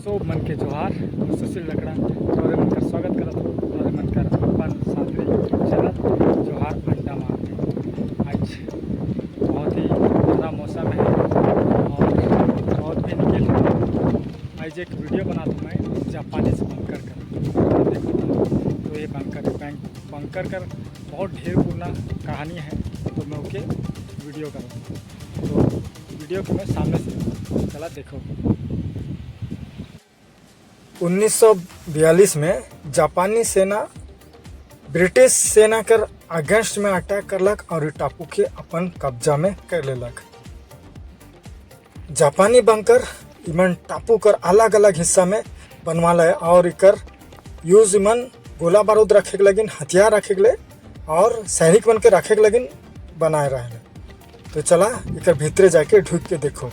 सब मन के जोहार। सुशील लकड़ा तोरे मन कर स्वागत करत हो तोरे मन कर अपन सादरी यूट्यूब चैनल जोहार अंडमान में। आज बहुत ही प्यारा मौसम है और बहुत भी निकल है। आज एक वीडियो बनाता हूँ मैं जापानीज बंकर का। देखो तो ये बंकर बैंक बंकर कर बहुत ढेर पुराना कहानी है, तो मैं ओके वीडियो करूँ तो वीडियो को मैं सामने से चला देखो। 1942 में जापानी सेना ब्रिटिश सेना कर अगेंस्ट में अटैक करलक और टापू के अपन कब्जा में कर लेलक। जापानी बंकर इमन टापू कर अलग अलग हिस्सा में बनवाला है और इकर यूज इमन गोला बारूद रखे के लगिन, हथियार रखे के लिए और सैनिक मन के रखे के लगिन बनाए रहे। तो चला इकर भीतरे जाके ढुक के देखो।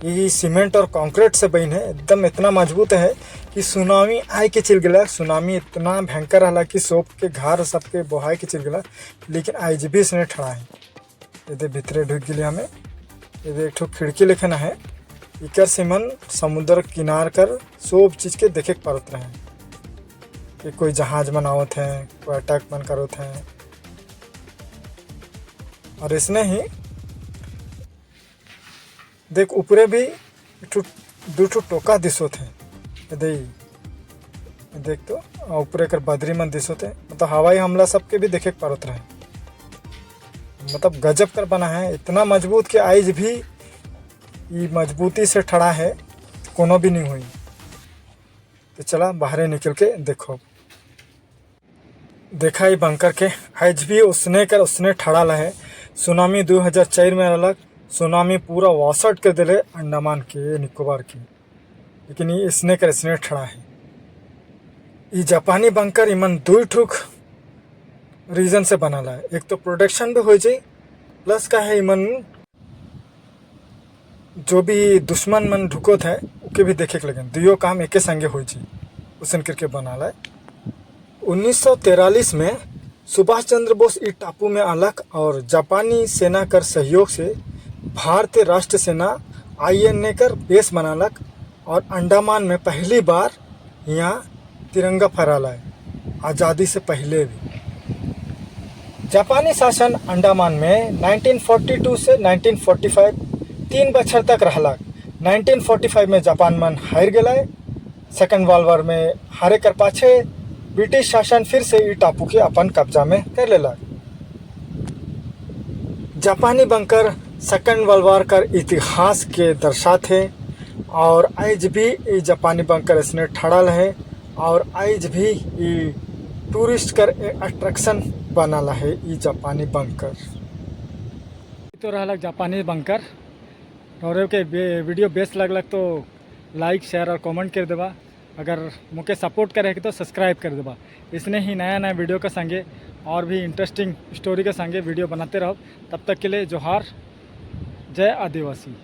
ये सीमेंट और कंक्रीट से बन है, एकदम इतना मजबूत है कि सुनामी आए के चल गया। सुनामी इतना भयंकर रहा कि सोप के घर सबके बहाए के चल गया, लेकिन आज भी इसने ठड़ा है। ये भीतरे ढुक गए हमें। ये एक ठो खिड़की लिखना है, इकर से मन समुद्र किनार कर सब चीज़ के देखे पड़त रहे कि कोई जहाज बनावत है, कोई अटैक मन करत है। और इसने ही देख ऊपरे भी दो ठो टोका दिसोत है। दे देख तो ऊपरे कर बदरी मन दिसोत है, मतलब हवाई हमला सबके भी देखे पड़त रहे। मतलब गजब कर बना है, इतना मजबूत कि आज भी ये मजबूती से ठड़ा है, कोनो भी नहीं हुई। तो चला बाहर निकल के देखो। देखा ये बंकर के आज भी उसने कर उसने ठड़ा है। सुनामी 2004 में अलग सुनामी पूरा वॉशआउट कर दिले अंडमान के, निकोबार के, लेकिन ये इसने कर इसने ठड़ा है। ये जापानी बंकर इमन दुई ठुक रीजन से बनाला है। एक तो प्रोटेक्शन भी हो जाए, प्लस का है इमन जो भी दुश्मन मन ढुकोत है ओके भी देखे के लगे। दुयो काम एके संगे हो जाए उसन करके बनाला है। 1943 में सुभाष चंद्र बोस इस टापू में अलग और जापानी सेना कर सहयोग से भारतीय राष्ट्र सेना आईएनए कर बेस बनालक और अंडमान में पहली बार यहाँ तिरंगा फहराला है, आज़ादी से पहले भी। जापानी शासन अंडमान में 1942 से 1945, 3 बछर तक रहलक। 1945 में जापान मन हार गया। सेकंड वर्ल्ड वॉर में हारे कर पाछे ब्रिटिश शासन फिर से ई टापू के अपन कब्जा में कर लेलक। जापानी बंकर सेकंड वर्ल्ड वॉर कर इतिहास के दर्शाते और आज भी ये जापानी बंकर इसने ठड़ल है और आज भी ये टूरिस्ट कर अट्रैक्शन बनल है ये जापानी बंकर। तो रहलक जापानी बंकर और के वीडियो बेस्ट लगलक तो लाइक, शेयर और कमेंट कर देबा। अगर मुके सपोर्ट करे के तो सब्सक्राइब कर देबा। इसने ही नया नया वीडियो के संगे और भी इंटरेस्टिंग स्टोरी के संगे वीडियो बनाते रहो। तब तक के लिए जोहार, जय आदिवासी।